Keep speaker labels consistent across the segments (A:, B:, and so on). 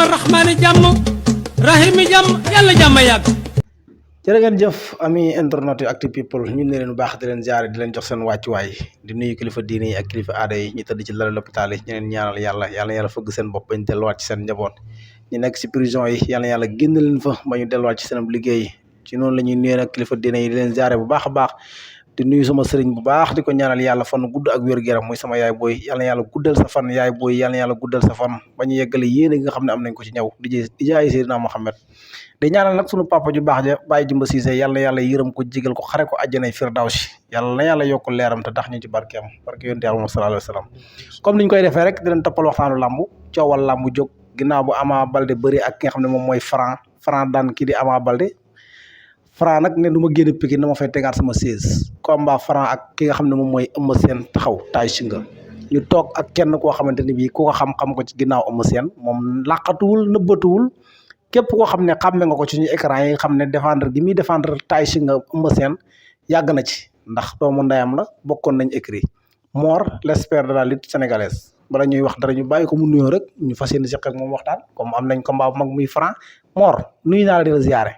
A: ñaanal rahmaani jàmm rahimi jàmm yàlla jàmm yàgg.
B: jërë ngeen jëf ami internet yu Actu People ñun ne leen bu baax di leen jaare di leen jox seen wàccuwaay di nuyu kilifa diine yi ak kilifa aada yi ñu tëdd ci lal l'hôpital yi ñu leen ñaanal yàlla fëgg seen bopp bañ delluwaat ci seen njaboot ñu nekk si prison yi yàlla génn leen fa ba ñu delluwaat ci seen liggéey ci noonu la ñuy nuyu nag kilifa diine yi di leen jaare bu baax a baax di nuyu sama sëriñ bu baax di ko ñaanal yàlla fan gudd ak wér-gu-yaram muy sama yaay booy yàlla guddal sa fan yaay booy yàlla guddal sa fan ba ñu yeggale yéene gi nga xam ne am nañ ko ci ñëw di jaay Seydina Mohamed di ñaanal nag sunu papa ju baax ja Baye Jimba Cissé yàlla yërëm ko jigal ko xare ko àjjanay firdawsi yàlla yokk leeram te tax ñu ci barkeem barke yonent Yàlla sallallahu alayhi wa sallam comme niñ koy defee rek di leen toppal waxtaanu lambu coowal lambu jóg ginnaaw bu Ama Baldé bëri ak ki nga xam ne moom mooy Franc daan kii di Ama Baldé Franc nag ne du ma génn Pikine dama fay tegaat sama 16 combat Franc ak ki nga xam ne moom mooy Eumeu Sène taxaw Tay Shinger ñu toog ak kenn koo xamante ni bii ku ko xam-xam ko ci ginnaaw Eumeu Sène moom laqatuwul nëbbatuwul képp koo xam ne xàmme nga ko ci suñu écran yi xam ne défendre gi muy défendre Tay Shinger Eumeu Sène yàgg na ci ndax doomu ndeyam la bokkoon nañ écrit Mor l'expert de la lutte sénégalaise bala ñuy wax dara ñu bàyyi ko mu nuyoo rek ñu fas yéene seq ak moom waxtaan comme am nañ combat bu mag muy Franc Mor nuyu naa la di la ziare.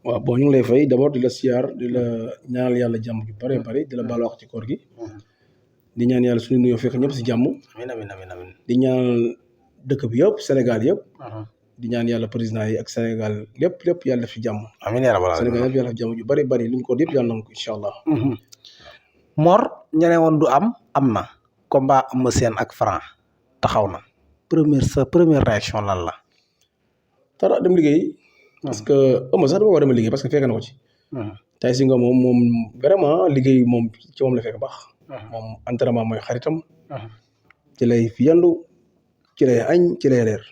C: waaw bon ñu ngi lay fay d'abord di la siyaar di la ñaanal yàlla jàmm ju bare bare di la baal wax ci koor gi di ñaan yàlla suñu nuyoo fekk ñëpp si jàmm amiin di ñaanal dëkk bi yëpp Sénégal yëpp di ñaan yàlla président yi ak Sénégal lépp yàlla def fi jàmm
B: amiin yaa rabbal
C: Sénégal yëpp yàlla def jàmm ju bari bari luñ ko yëpp yàlla na ko incha allah
B: Mor ñene woon du am na combat Eumeu Sène ak Franc taxaw na première réaction lan la
C: tara dem liggéey parce que Eumeu sax dama war a dem liggéey parce que fekk na ko ci. Tay Shinger moom vraiment liggéey moom ci moom la fekk baax. moom entraînement mooy xaritam. ci lay yandu ci lay añ ci lay reer.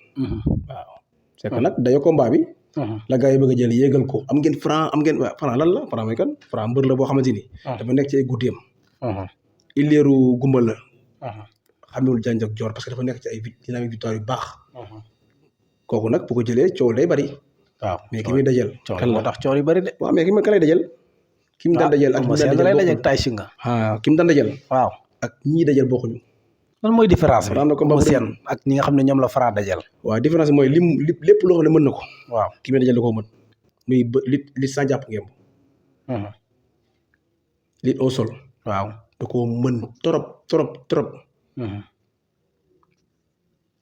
C: waaw c'est que nag dayo combat bi. la gars yi bëgg a jël yéegal ko am ngeen Franc Franc lan la Franc mooy kan Franc mbër la boo xamante ni. dafa nekk ci ay guddeem. illeeru gumbal la. xamewul janj ak joor parce que dafa nekk ci ay dynamique victoire yu baax. kooku nag bu ko jëlee coow day bari. waaw mais ki muy dajal.
B: kan moo tax coow yu bari de.
C: waaw mais kan lay dajal. ki mu daan dajal ak
B: Tay Shinger.
C: ki mu daan dajal.
B: waaw
C: ak ñi dajal bokkuñu.
B: lan mooy différence bi.
C: Eumeu
B: Sène ak ñi nga xam ne ñoom la Franc dajal.
C: waaw différence bi mooy lépp loo xam ne mën na ko.
B: waaw
C: ki muy dajal da koo mën. muy li sans jàpp ngemb. li au sol.
B: waaw
C: da koo mën trop.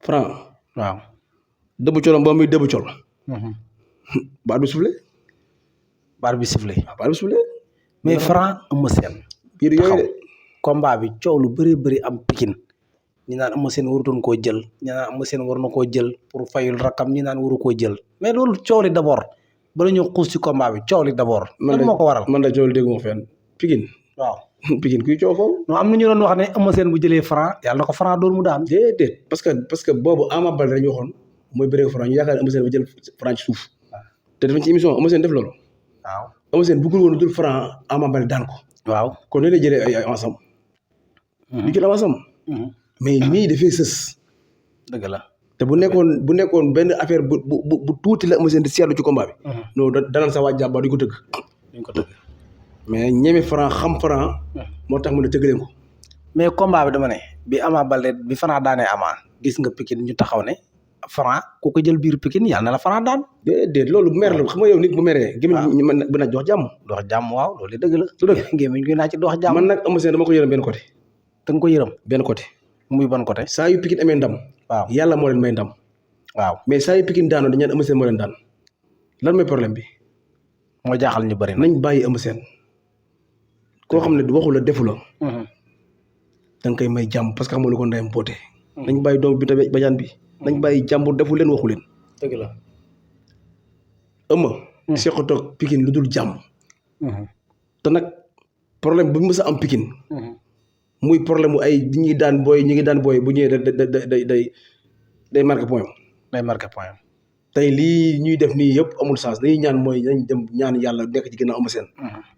C: Franc.
B: waaw.
C: dëbb colom ba muy dëbb col. baat bi soufflé.
B: baat bi soufflé.
C: waaw baat bi soufflé.
B: mais Franc Eumeu Sène.
C: biir yooyu de.
B: combat bi coow lu bëri am Pikine ñi naan Eumeu Sène warutoon koo jël ñi naan Eumeu Sène war na koo jël pour fayul rakam ñi naan waru koo jël mais loolu coow li d'abord bala ñu xuus ci combat bi coow li d'abord. lan moo ko waral
C: man de coow li dégguma fenn Pikine.
B: waaw
C: Pikine kuy coow foofu.
B: non am na ñu doon wax ne Eumeu Sène bu jëlee Franc yàlla na ko Franc doon mu daan.
C: déedéet parce que boobu Ama Baldé dañu waxoon mooy bëreeg Franc ñu yaakaar ne Eumeu Sène ba jël Franc ci suuf te dafa ci émission Eumeu Sène def loolu.
B: waaw
C: Eumeu Sène bëggul woon jël Franc Ama Baldé daan ko.
B: waaw
C: kon ni lay jëlee ay avance-am. du jël avance-am. mais nii dafay sës.
B: dëgg la
C: te bu nekkoon benn affaire bu tuuti la Eumeu Sène di seetlu ci combat bi. non danaan sa waa jàmbaar duñ ko tëgg. mais ñeme Franc xam Franc. moo tax mu ne tëgg leen ko.
B: mais combat bi dama ne bi Ama Baldé bi Franc daanee Ama gis nga Pikine ñu taxaw ne Franc ku ko jël biir Pikine yàlla na la Franc daan.
C: déedéet loolu mer la xam nga yow nit bu meree. waaw gémmiñ bu naaj dox jàmm.
B: dox jàmm waaw loolu dëgg la. su dëgg gémmiñ gi naa ci dox jàmm.
C: man nag Eumeu Sène dama ko yërëm benn côté.
B: da nga ko yërëm.
C: benn côté.
B: muy ban côté.
C: saa yu Pikine amee ndam.
B: waaw
C: yàlla moo leen may ndam.
B: waaw
C: mais saa yu Pikine daanoo dañu naan Eumeu Sène moo leen daan lan mooy problème bi.
B: moo jaaxal ñu bëri
C: nañ bàyyi Eumeu Sène koo xam ne waxu la defu la. da nga koy may jàmm parce que xam nga lu ko ndeyam boote. nañ bàyyi doom bi tamit bajaan bi. nañ bàyyi jàmbur defu leen waxu leen.
B: dëgg la.
C: Eumeu. seqatoo Pikine lu dul jàmm. te nag problème bu mu mës a am Pikine. muy problème mu ay ñi daan booy ñi ngi daan booy bu ñëwee day marqué point.
B: day marqué point.
C: tey lii ñuy def nii yëpp amul sens dañuy ñaan mooy nañ dem ñaan yàlla nekk ci ginnaaw Eumeu Sène.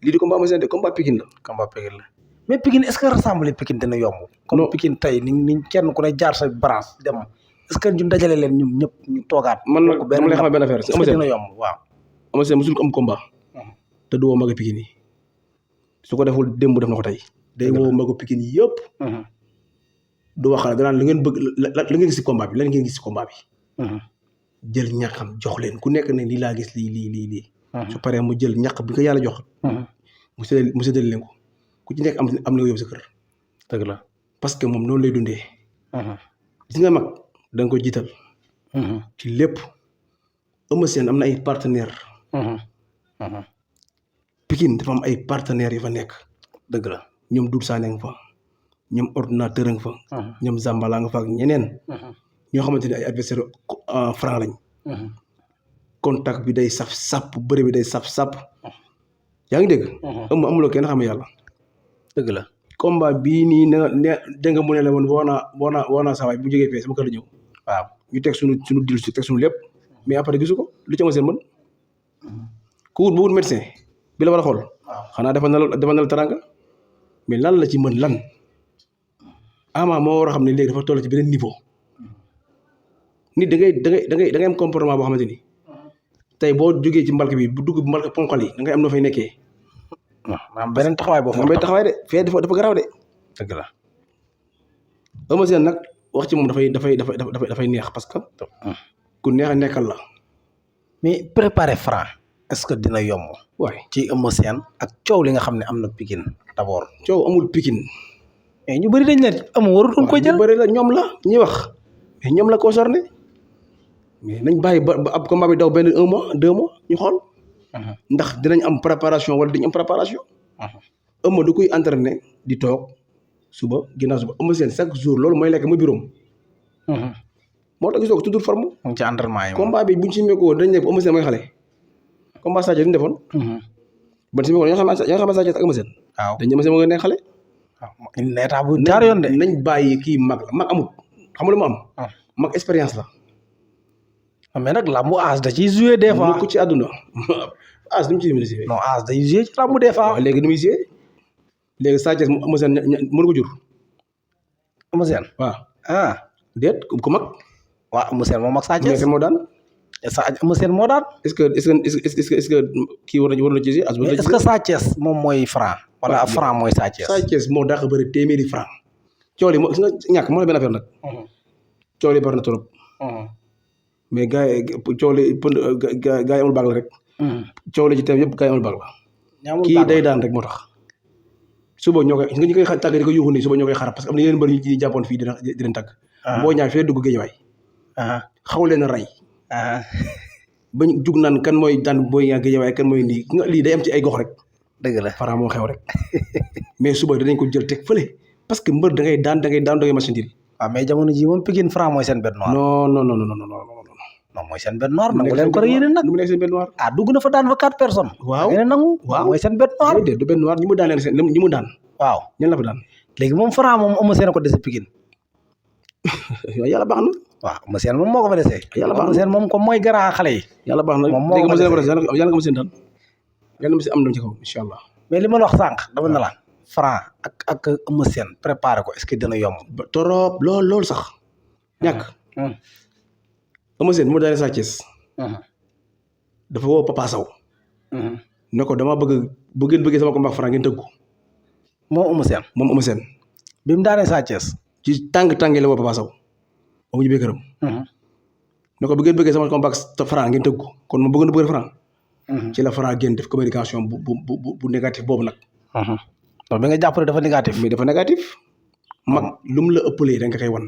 C: lii di combat Eumeu Sène de combat Pikine la.
B: combat Pikine la mais Pikine est-ce que rassembler Pikine dina yomb. comme Pikine tey ni kenn ku ne jaar sa branche dem est-ce que ñu dajale leen ñoom ñëpp ñu toogaat.
C: man nag dama lay xamal benn affaire.
B: Eumeu Sène dina yomb waaw.
C: Eumeu Sène musul ko am combat. te du woo maga Pikine yi su ko deful démb def na ko tey. day woo maga Pikine yëpp. du wax danaan lu ngeen bëgg la ngeen gis ci combat bi lan ngeen gis ci combat bi. jël ñàkkam jox leen ku nekk ne lii laa gis lii. su paree mu jël ñàkk bi ko yàlla jox. mu séddale leen ko ku ci nekk am na nga yóbbu sa kër.
B: dëgg la
C: parce que moom noonu lay dundee. gis nga mag da nga ko jiital. ci lépp. Eumeu Sène am na ay partenaires. Pikine dafa am ay partenaires yu fa nekk.
B: dëgg la
C: ñoom Doudou Sané nga fa. ñoom ordinateur nga fa. ñoom Zambala nga fa ak ñeneen. ñoo xamante ne ay adversaire franc lañ. contact bi day saf sàpp bëre bi day saf sàpp. yaa ngi dégg. amuloo kenn xam yàlla.
B: dëgg la
C: combat bii nii dégg nga mu ne la woon woo naa saa waay bu jógee fee sama kër la ñëw. waaw ñu teg suñu dil si teg suñu lépp. mais après gisu ko lu ci Eumeu Sène mën. ku wut bu wut médecin bi la war a xool. xanaa defal na la taranga mais lan la ci mën lan. Ama moo war a xam ne léegi dafa toll ci beneen niveau. nit da ngay am comportement boo xamante ni. tey boo jógee ci mbalk bi bu dugg mbalk ponkal yi da ngay am noo fay nekkee.
B: waaw beneen taxawaay boo
C: xam ne taxawaay de fee dafa garaaw de.
B: dëgg la.
C: Eumeu Sène nag wax ci moom dafay neex parce que. ku neex a nekkal la.
B: mais préparer franc est-ce que dina yomb.
C: waaye
B: ci Eumeu Sène ak coow li nga xam ne am na Pikine d'abord.
C: coow amul Pikine.
B: mais ñu bëri dañ ne am warutoon ko jël.
C: ñu bëri la ñoom la ñuy wax mais ñoom la concerné mais nañ bàyyi ba ab combat bi daw benn 1 mois 2 mois ñu xool. ndax dinañ am préparation wala dañ am préparation. Eumeu du koy entraîné di toog suba ginnaaw suba Eumeu Sène chaque jour loolu mooy lekk muy bureau moo tax gisoo ko toujours forme.
B: mu ngi ci entraînement yi
C: combat bi buñ si meekoo dañ ne Eumeu Sène mooy xale. combat Sadio ñu defoon. ban si meekoo ñoo xam ne Sadio ak Eumeu Sène.
B: waaw
C: dañ ne Eumeu Sène moo gën a nekk xale.
B: waaw indi état bu jaar yoon de.
C: nañ bàyyi kii mag la mag amut xam nga lu mu am. mag expérience la.
B: mais nag lambu âge da ciy joué des fois.
C: ku ci àdduna âge nu mu ciy joué.
B: non âge day joué ci lambu des fois.
C: waaw léegi nu muy joué léegi Sadio Eumeu Sène mënu ko jur.
B: Eumeu Sène.
C: waaw déet ku mag.
B: waaw Eumeu Sène moom ak Sadio.
C: Eumeu Sène moo daan.
B: Eumeu Sène moo daan.
C: est-ce que kii war na ci joué.
B: est-ce que Sadio moom mooy franc. wala franc mooy Sadio.
C: Sadio moo dàq bëri téeméeri franc. coow li moo gis nga ñàkk moo la benn affaire nag. coow li bari na trop. mais gars yi coow li gars yi amul baag la rek. coow li ci teew yëpp gars yi amul baag la. kii day daan rek moo tax. suba ñoo koy ñu koy tàgg di ko yuuxu nii suba ñoo koy xarab parce que am na yeneen mbër ñu jàppoon fii di leen tàgg. boo ñaar fii dugg géej waay. xaw leen a rey. bañ jug naan kan mooy daan booy ñaar géej waay kan mooy nii lii day am ci ay gox rek.
B: dëgg la
C: Fara moo xew rek mais suba danañ ko jël teg fële parce que mbër da ngay daan da ngay machine diri.
B: waaw mais jamono ji moom Pikine franc mooy seen bête noire. non mooy seen bête noire. nangu leen ko rek yéen nag.
C: mu nekk seen bête noire.
B: dugg na fa daan fa 4 personnes.
C: waaw
B: ngeen nangu.
C: waaw
B: mooy seen bête noire.
C: déedéet du bête noire ñi mu daan leen seen ñi mu daan.
B: waaw
C: ñan la fa daan.
B: léegi moom franc moom Eumeu Sène ko dese Pikine.
C: yàlla baax na.
B: waaw Eumeu Sène moom moo ko fa dese.
C: yàlla baax na
B: Eumeu Sène moom comme mooy grand xale yi.
C: yàlla baax na
B: moom moo ko fa dese
C: léegi yàlla nga ma seen daan yàlla ma si am na ci kaw incha allah.
B: mais li ma la wax sànq dama ne la franc ak Eumeu Sène préparé ko est-ce que dina yomb.
C: trop lool sax ñàkk. Eumeu Sène mu daanee Sa Thiès. dafa woo Papa Sow. ne ko dama bu ngeen bëggee sama combat franc ngeen tëggu.
B: moom Eumeu Sène. bi mu daanee Sa Thiès.
C: ci tàng la woo Papa Sow. ba mu ñibbee këram. ne ko bu ngeen bëggee sama combat franc ngeen tëggu kon moom bëgg na bëgg franc. ci la franc génn def communication bu négatif boobu nag.
B: donc bi nga jàpp ne dafa négatif.
C: mais dafa négatif. mag lu mu la ëppalee da nga koy wan.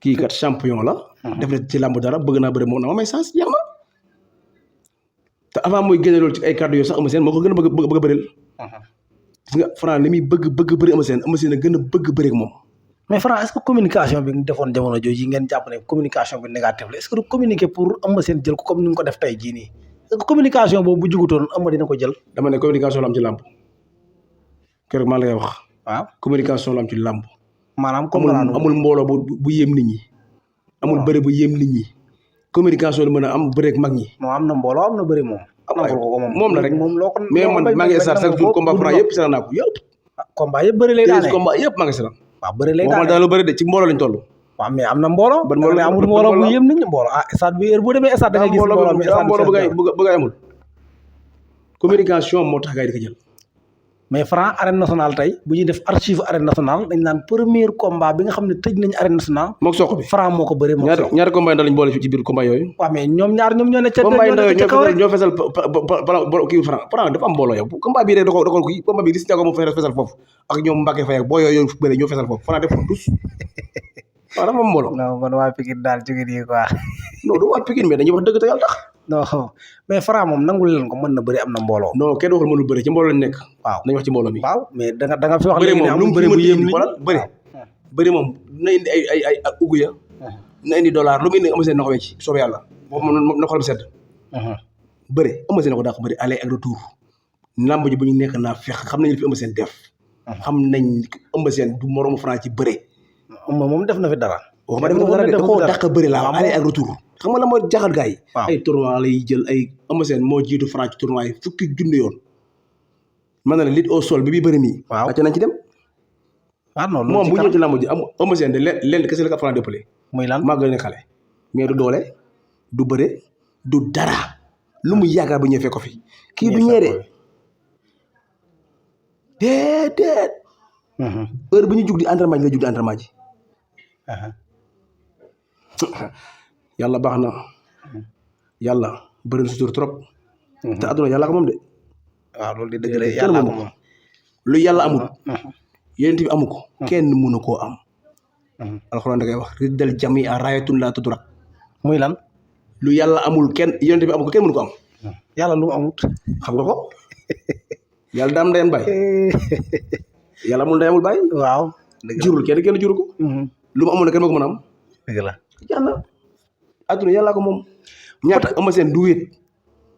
C: kii kat champion la. def na ci làmb dara bëgg naa bëri moom na ma may sens jeex na. te avant muy génne loolu ci ay kàddu yoo sax Eumeu Sène moo ko gën a bëgg a bëril. gis nga franc li muy bëgg bëri Eumeu Sène a gën a bëgg bëri ak moom.
B: mais franc est-ce que communication bi nga defoon jamono jooju ngeen jàpp ne communication bi négatif la est-ce que du communiquer pour Eumeu Sène jël ko comme ni nga ko def tey jii nii. est-ce que communication boobu bu jugutoon Eumeu dina ko jël.
C: dama ne communication la am ci làmb. keroog maa la koy wax.
B: waaw
C: communication la am ci làmb.
B: maanaam comme
C: amul mbooloo bu yéem nit ñi. amul bëri bu yéem nit ñi. communication la mën a am bëri ak mag ñi.
B: non am na mbooloo am na bëri moom.
C: moom la rek
B: moom loo ko.
C: mais man maa ngi estar chaque jour combat franc yëpp seetaan naa ko yëpp.
B: combat yëpp bëri lay daane
C: combat yëpp maa ngi seetaan.
B: waaw bëri lay daane
C: waxuma daal lu bëri de ci mbooloo lañ toll.
B: waaw mais am na mbooloo.
C: ban mbooloo
B: amul mbooloo bu yéem nit ñi mbooloo stade bi heure boo demee stade da ngay gis mbooloo
C: bëgg a amul. communication moo tax gars yi di ko jël.
B: mais Franc arène nationale tey bu ñuy def archive arène nationale dañ naan premier combat bi nga xam ne tëj nañ arène nationale.
C: moog soq bi
B: Franc moo ko bëree moog soq.
C: ñaari combat yi ndaw lañ boole ci biir combat yooyu.
B: waaw mais ñoom ñaar ñoo ne ca.
C: combat yi ndaw
B: ca kaw rek
C: ñoo fesal kii Franc dafa am mbooloo yow combat bii rek da ko kii combat bi li si ñàkk moom fesal foofu ak ñoom Mbacke Faye ak boo yooyu bëre ñoo fesal foofu Franc def ko tous waaw dafa am mbooloo.
B: non man waa Pikine daal jóge nii quoi.
C: non du waa Pikine mais dañuy wax dëgg te yàlla tax.
B: non mais Franc moom nangul leen ko mën na bëri am na mbooloo.
C: non kenn waxul mënul bëri ci mbooloo lañ nekk.
B: waaw
C: nañ wax ci mbooloo bi.
B: waaw mais da nga fi wax
C: bëri
B: léegi ne
C: moom
B: amul bëri bu yéem nit
C: bëri moom na indi ay ugu ya na indi dollar lu mu indi am seen na ko wecc soobee yàlla moom na xolam sedd. bëri am seen na ko daa ko bëri aller ak retour lamb ji bu ñu nekk naa fex xam nañ fi am seen def. xam nañ am seen du moromu Franc ci bëri.
B: moom def na fi dara.
C: waxuma def na dara de da koo dàq bëri laa aller ak retour. xam nga la moo jaxal gars yi. ay tournoi lay jël ay am seen moo jiitu Franc ci tournoi yi fukki junni yoon. man na la lit au sol bi bii bëri nii.
B: waaw
C: acca nañ ci dem.
B: ah non
C: moom bu ñëw ci lamb ji am seen de lenn kese la ko Franc dëppale.
B: muy lan
C: maa gën a xale. mais du doole du bëre du dara lu mu yaakaar bu ñëwee fekk ko fi. kii du ñeere déedéet. heure bu ñu jug di entraînement ji la jug di entraînement ji. yàlla baax na yàlla bëri na sutur trop. te adduna yàlla ko moom de.
B: waaw loolu di dëgg la yàlla ko moom.
C: lu yàlla amul. yonent bi amu ko. kenn mënu koo am. alxuraan da koy wax riddal jami a raayatun laa tudrak.
B: muy lan.
C: lu yàlla amul kenn yonent bi amu ko kenn mënu ko am.
B: yàlla lu mu amut.
C: xam nga ko. yàlla daam ndeyam bàyyi. yàlla amul ndeyamul bàyyi.
B: waaw.
C: jurul kenn juru ko. lu mu amul ne kenn moo ko mën a am.
B: dëgg la.
C: yàlla adduna yàlla ko moom. ñaata am seen du wéet.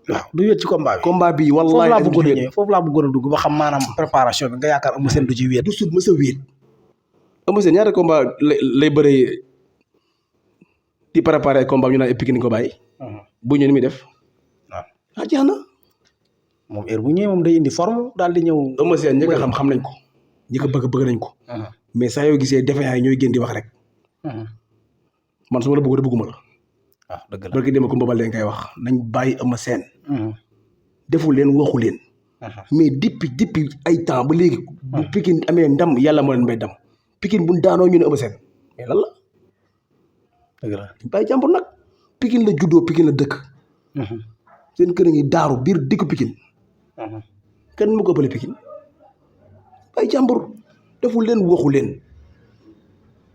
B: waaw du wéet ci combat bi.
C: combat bi wallaahi
B: foofu laa bëggoon a dugg ba xam maanaam préparation bi nga yaakaar am seen du ci wéet.
C: du sut mës a wéet. am seen ñaata combat lay bëree di préparer combat ñu naan Pikine ko bàyyi. bu ñëw ni muy def. waaw jeex na.
B: moom heure bu ñëwee moom day indi forme daal di ñëw.
C: am seen ñi nga xam nañ ko. ñi ko bëgg nañ ko. mais saa yoo gisee defe yi ñooy gën di wax rek. man su ma la bëggoon a bëgguma la.
B: waaw dëgg la
C: barki dem ko mbobal leen koy wax nañ bàyyi Eumeu Sène. deful leen waxu leen. mais depuis ay temps ba léegi. bu Pikine amee ndam yàlla moo leen may ndam. Pikine bu daanoo ñu ne Eumeu Sène mais lan la.
B: dëgg la
C: bàyyi jàmbur nag. Pikine la juddoo Pikine la dëkk. seen kër ngi daaru biir dikku Pikine. kenn mu ko ëppale Pikine. bàyyi jàmbur deful leen waxu leen.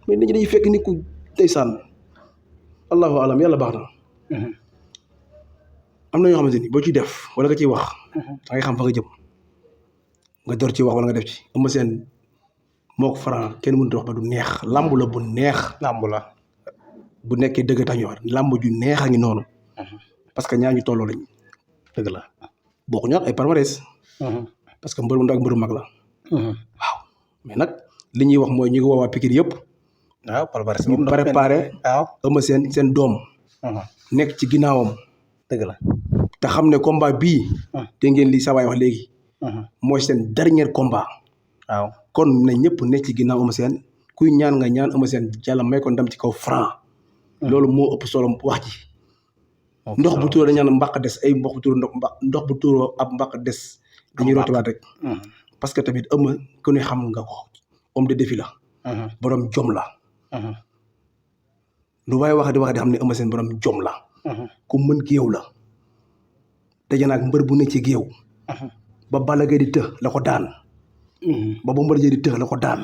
C: mais nit ñi dañuy fekk ni ku ndeysaan. allahu alam yàlla baax na. am na ñoo xamante ni boo ciy def wala nga ciy wax. da ngay xam fa nga jëm. nga door ci wax wala nga def ci. Eumeu Sène moo ko Franc kenn mënut a wax ba du neex lamb la bu neex.
B: lamb la.
C: bu nekkee dëgg tax ñu wax lamb ju neex a ngi noonu. parce que ñaar ñu tolloo lañ.
B: dëgg la.
C: boo ko ñor ay palmarès. parce que mbër mu ndaw ak mbër mu mag la. waaw mais nag li ñuy wax mooy ñu ngi woowaa Pikine yëpp.
B: waaw palmarès
C: ñu préparé.
B: waaw
C: Eumeu Sène seen doom. nekk ci ginnaawam.
B: dëgg la.
C: te xam ne combat bii. te ngeen li sawaay wax léegi. mooy seen dernier combat.
B: waaw
C: kon na ñëpp nekk ci ginnaaw Eumeu Sène kuy ñaan nga ñaan Eumeu Sène yàlla may ko ndam ci kaw Franc. loolu moo ëpp solo wax ji. ndox bu tuuroo dañu naan mbaq des ay mboq bu tuuroo ndox bu tuuroo ab mbaq des. dañuy rootiwaat rek. parce que tamit Eumeu ku ne xam nga ko. homme de défi la. borom jom la. lu waaye wax di xam ne Eumeu Sène borom jom la. ku mën géew la. daje naag mbër bu ne ci géew. ba Balla Gaye di të la ko daan. ba Bombardier di të la ko daan.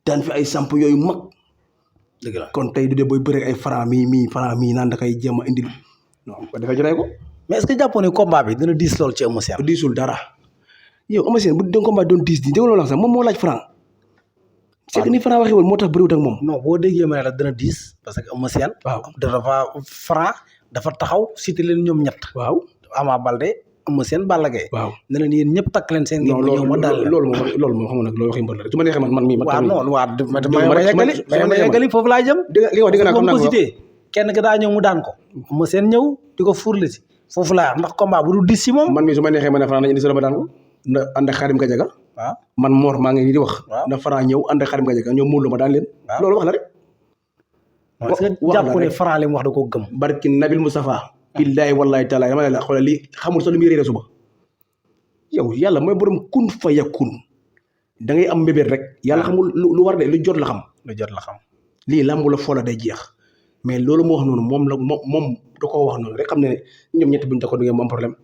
C: daan fi ay samp yooyu mag.
B: dëgg la
C: kon tey du dee booy bëreeg ay Franc mii naan da koy jéem a indil. non ko defee jotee ko.
B: mais est-ce que jàppoon ne combat bi dina diis lool ci Eumeu Sène.
C: diisul dara. yow Eumeu Sène bu doon combat doon diis dégg nga la sax moom moo laaj Franc. c'est que ni Franc waxee woon moo tax bëriwut ak moom.
B: non boo déggee ma ne la dina diis parce que Eumeu Sène. waaw dafa taxaw cité leen ñoom ñett.
C: waaw
B: Ama Baldé Eumeu Sène Balla Gaye.
C: waaw
B: ne leen yéen ñëpp takk leen seen. non
C: loolu moom xam nga nag loolu waxi mbër la su ma neexee man mii.
B: waaw non waaw ma yeggali foofu laa jëm.
C: dégg nga xam naa ko
B: kenn ki daa ñëw mu daan ko. Eumeu Sène ñëw di ko furle si foofu laa ndax combat bu du diis si moom.
C: man mii su ma neexee ma ne Franc nañu indi sa ma daan ko. na ànd ak Xaadim Gadiaga.
B: waaw
C: man Mor maa ngi nii di wax.
B: waaw
C: na Franc ñëw ànd ak Xaadim Gadiaga ñoom Modou Lo ma daan leen. loolu wax la rek.
B: wax la rek jàpp ne Franc li mu wax da koo gëm.
C: barki Nabil Moustapha. billahi wallahi taala dama ne la xoolal lii xamul sax lu muy réeré suba. yow yàlla mooy borom kun fa yakun da ngay am mbébét rek yàlla xamul lu war de lu jot la xam.
B: lu jot la xam.
C: lii làmbu la foola day jeex mais loolu moo wax noonu moom da koo wax noonu rek xam ne ñoom ñett buñu takkoon du ngeen am problème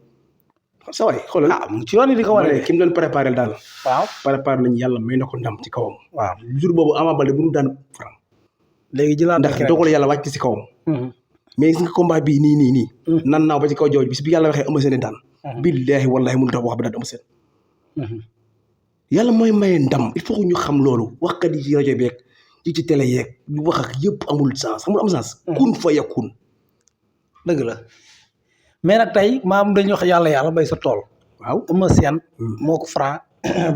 C: sa waay xoolal.
B: mu ngi ci yoon yi di ko wane.
C: ki mu doon préparé daal.
B: waaw
C: préparé nañu yàlla may na ko ndam ci kawam.
B: waaw
C: jour boobu Ama Baldé bu ñu daan Franc.
B: léegi jëlaat
C: ndax dogal yàlla wàcc ci kawam. mais gis nga combat bii nii. nan naaw ba ci kaw jaww ji bis bi yàlla waxee Eumeu Sène daan. billaahi wallaahi mënut a wax ba daan Eumeu Sène. yàlla mooy maye ndam il faut que ñu xam loolu waxkat yi ci rajo beeg ci télé yeeg ñu wax ak yëpp amul sens amul am sens. kun fa yakun.
B: dëgg la mais nag tey maam dañuy wax yàlla bay sa tool.
C: waaw
B: Eumeu Sène moo ko Franc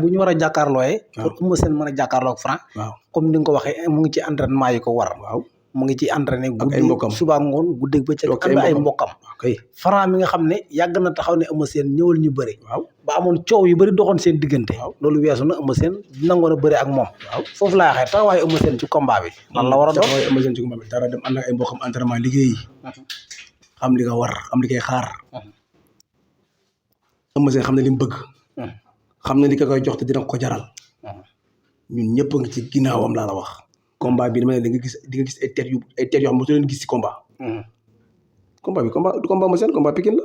B: bu ñu war a jàkkaarlooyee.
C: waaw
B: pour Eumeu Sène mën a jàkkaarloo ak Franc.
C: waaw
B: comme ni nga ko waxee mu ngi ci entraînement yi ko war.
C: waaw
B: mu ngi ci entraîné.
C: ak ay mbokkam
B: guddi suba ngoon guddeeg bëccëg ak ay mbokkam.
C: ok
B: Franc mi nga xam ne yàgg na taxaw ne Eumeu Sène ñëwal ñu bëri.
C: waaw
B: ba amoon coow yu bëri doxoon seen diggante.
C: waaw
B: loolu weesu na Eumeu Sène nangoon a bëri ak moom.
C: waaw
B: foofu laa waxee taxawaayu Eumeu Sène ci combat bi. lan la war a doon
C: taxawaayu Eumeu Sène ci combat bi dara dem ànd ak ay mbokkam entraînement liggéey. xam li nga war xam li koy xaar. Eumeu Sène xam ne li mu bëgg. xam ne li ka koy jox te dina ko jaral. ñun ñëpp a ngi ci ginnaawam laa la wax. combat bi dama ne di nga gis ay tête yoo xam ne mosu leen gis ci combat. combat bi du combat Eumeu Sène combat Pikine la.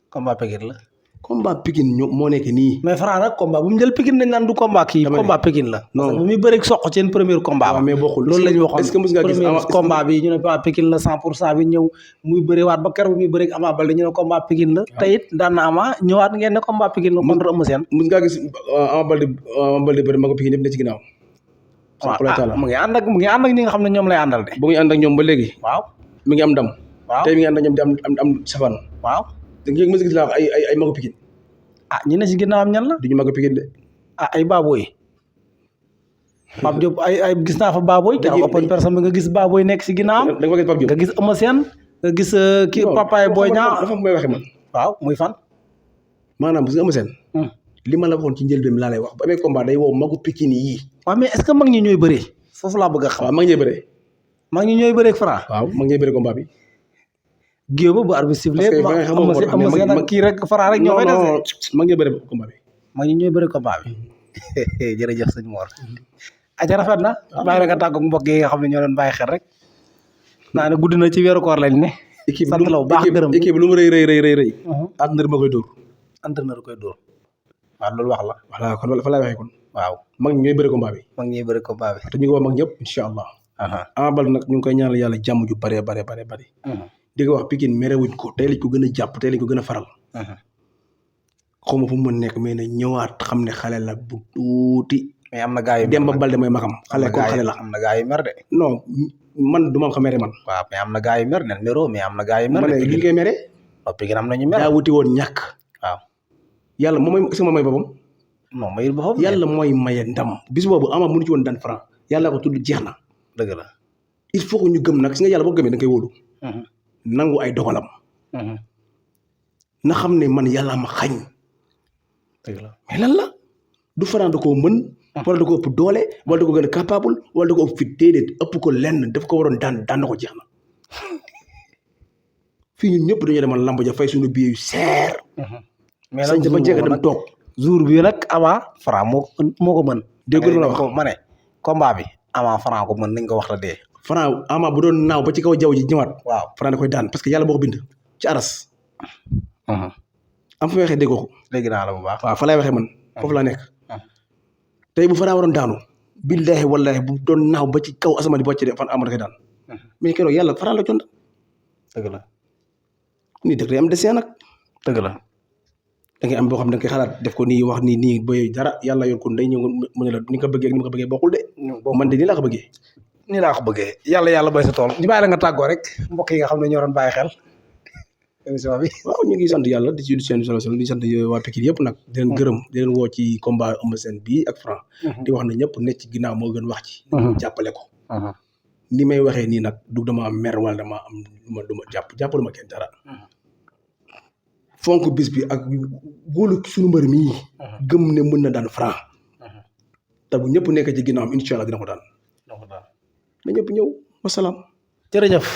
B: combat Pikine la.
C: combat Pikine moo nekk nii.
B: mais Franc nag combat bu mu jël Pikine dañ naan du combat kii. combat Pikine la.
C: non
B: parce que bu muy bëreeg soq seen premier combat.
C: waaw mais bokkul
B: loolu la ñu waxoon
C: est-ce que mos nga gis
B: premier combat bi ñu ne waa Pikine la 100% bi ñëw muy bëriwaat ba keroog muy bëreeg Ama Baldé ñu ne combat Pikine la. te it daan na Ama ñëwaat ngeen ne combat Pikine la contre Eumeu Sène.
C: mos ngaa gis Ama Baldé bëri ma ko Pikine yëpp ne ci ginnaaw.
B: waaw mu ngi ànd ak ñi nga xam ne ñoom lay àndal de.
C: bu ngi ànd ak ñoom ba léegi.
B: waaw
C: mi ngi am ndam.
B: waaw
C: tey mi ngi ànd ak ñoom di am safaan.
B: waaw
C: da nga mos a gis laa wax ay magu Pikine.
B: ñi ne si ginnaawam ñan la.
C: du ñu magu Pikine de.
B: ay baabooy. Pape Diop ay gis naa fa baabooy. dañuy open personne bi nga gis baabooy nekk si ginnaawam.
C: da nga fa gis Pape Diop
B: nga gis Eumeu Sène nga gis kii Papaye Boy Niang.
C: dafa may waxee man.
B: waaw muy fan.
C: maanaam gis nga Eumeu Sène. li ma la waxoon ci njëlbéen laa lay wax bu amee combat day woo magu Pikine yii.
B: waaw mais est-ce que mag ñi ñooy bëree. foofu laa bëgg a xam.
C: waaw mag ñee bëree.
B: mag ñi ñooy bëree ak Franc.
C: waaw mag ñee bëree combat bi.
B: géew ba bu arbitre sifflé.
C: parce que
B: Eumeu Sène ak kii rek Franc rek ñoo fay def.
C: non mag ñee bëree combat bi.
B: mag ñi ñooy bëree combat bi. jërëjëf sëñ Mor. aca rafet na. bàyyi la nga tàggoog mbokk yi nga xam ne ñoo doon bàyyi xel rek. naa ne guddi na ci weeru koor lañ ne. sant la bu baax gërëm
C: équipe lu mu rëy. entraîneur ma koy dóor.
B: entraîneur koy dóor. waaw loolu wax la.
C: voilà kon fa laay waxee kon.
B: waaw
C: mag ñi ñooy bëri combat bi.
B: mag ñi bëri combat bi.
C: te ñu ngi wax mag ñëpp incha allah. Ama Baldé nag ñu ngi koy ñaanal yàlla jàmm ju bare. di ko wax Pikine merewuñ ko tey lañ ko gën a jàpp tey lañ ko gën a faral. xaw ma fu mu mën nekk mais na ñëwaat xam ne xale la bu tuuti.
B: mais am na gars yu
C: Demba Baldé mooy magam xale ko xale la.
B: am na gars yu mer de.
C: non man du ma xam mere man.
B: waaw mais am na gars yu mer ne mero mais am na gars yu mer.
C: ma ne li ngay mere.
B: waaw Pikine am na ñu mer.
C: daa wuti woon ñàkk.
B: waaw
C: yàlla moom mooy sama may boppam.
B: non mayul boppam.
C: yàlla mooy maye ndam. bis boobu Ama mënu ci woon daan Franc yàlla ko tudd jeex na.
B: dëgg la.
C: il faut que ñu gëm nag si nga yàlla boo gëmee da nga koy wóolu. nangu ay dogalam. na xam ne man yàlla ma xañ.
B: dëgg la
C: mais lan la du Franc da koo mën. wala da ko ëpp doole wala da ko gën a capable wala da ko ëpp fit déedéet ëpp ko lenn daf ko waroon daan na ko jeex na. fii ñun ñëpp dañoo demoon lamb ja fay suñu billet yu seer.
B: mais
C: sañ ba jeex dem toog.
B: jour bi nag Ama Franc moo ko mën.
C: dégg nga la wax
B: ma ne combat bi Ama Franc ko mën nañ ko wax la dee.
C: Franc Ama bu doon naaw ba ci kaw jaww ji ñëwaat.
B: waaw
C: Franc da koy daan parce que yàlla boo ko bind ci aras. am fa waxee déggoo ko.
B: dégg naa la bu baax.
C: waaw fa lay waxee man foofu laa nekk. tey bu Franc waroon daanu. billahi wallahi bu doon naaw ba ci kaw asamaan bi boo ci dee fan Ama da koy daan. mais keroog yàlla Franc la jond.
B: dëgg la.
C: nii dëgg day am dessin nag.
B: dëgg la.
C: da ngay am boo xam ne da nga koy xalaat def ko nii wax nii ba dara yàlla yor ko day ñëw mu ne la ni nga ko bëggee ak ni ma ko bëggee bokkul de. man de nii laa ko bëggee.
B: nii laa ko bëggee yàlla bay sa tool. ñu bàyyi la nga tàggoo rek mbokk yi nga xam ne ñoo doon bàyyi xel émission bi.
C: waaw ñu ngi sant yàlla di ci seen solo di sant waa Pikine yëpp nag. di leen gërëm di leen woo ci combat Eumeu Sène bii ak Franc. di wax ne ñëpp nekk ci ginnaaw moo gën wax ci. jàppale ko. ni may waxee nii nag du dama mer wala dama am du ma jàppalu ma kenn dara. fonk bis bi ak góolu suñu mbër mii. gëm ne mën na daan Franc. te bu ñëpp nekk ci ginnaawam incha allah dina ko daan. na ñëpp ñëw wasalaam.
B: jërëjëf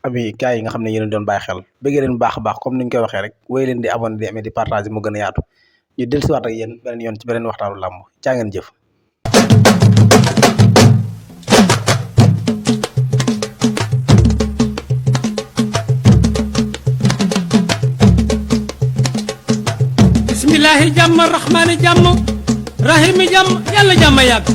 B: ami gars yi nga xam ne yéen doon bàyyi xel bëgg leen baax a baax comme ni ñu koy waxee rek wéy leen di abonné di amee di partager mu gën a yaatu ñu dellusiwaat ak yéen beneen yoon ci beneen waxtaanu làmb caa ngeen jëf.
A: bismillahi jàmm rahmaani jàmm rahimi jàmm yàlla jàmm yàgg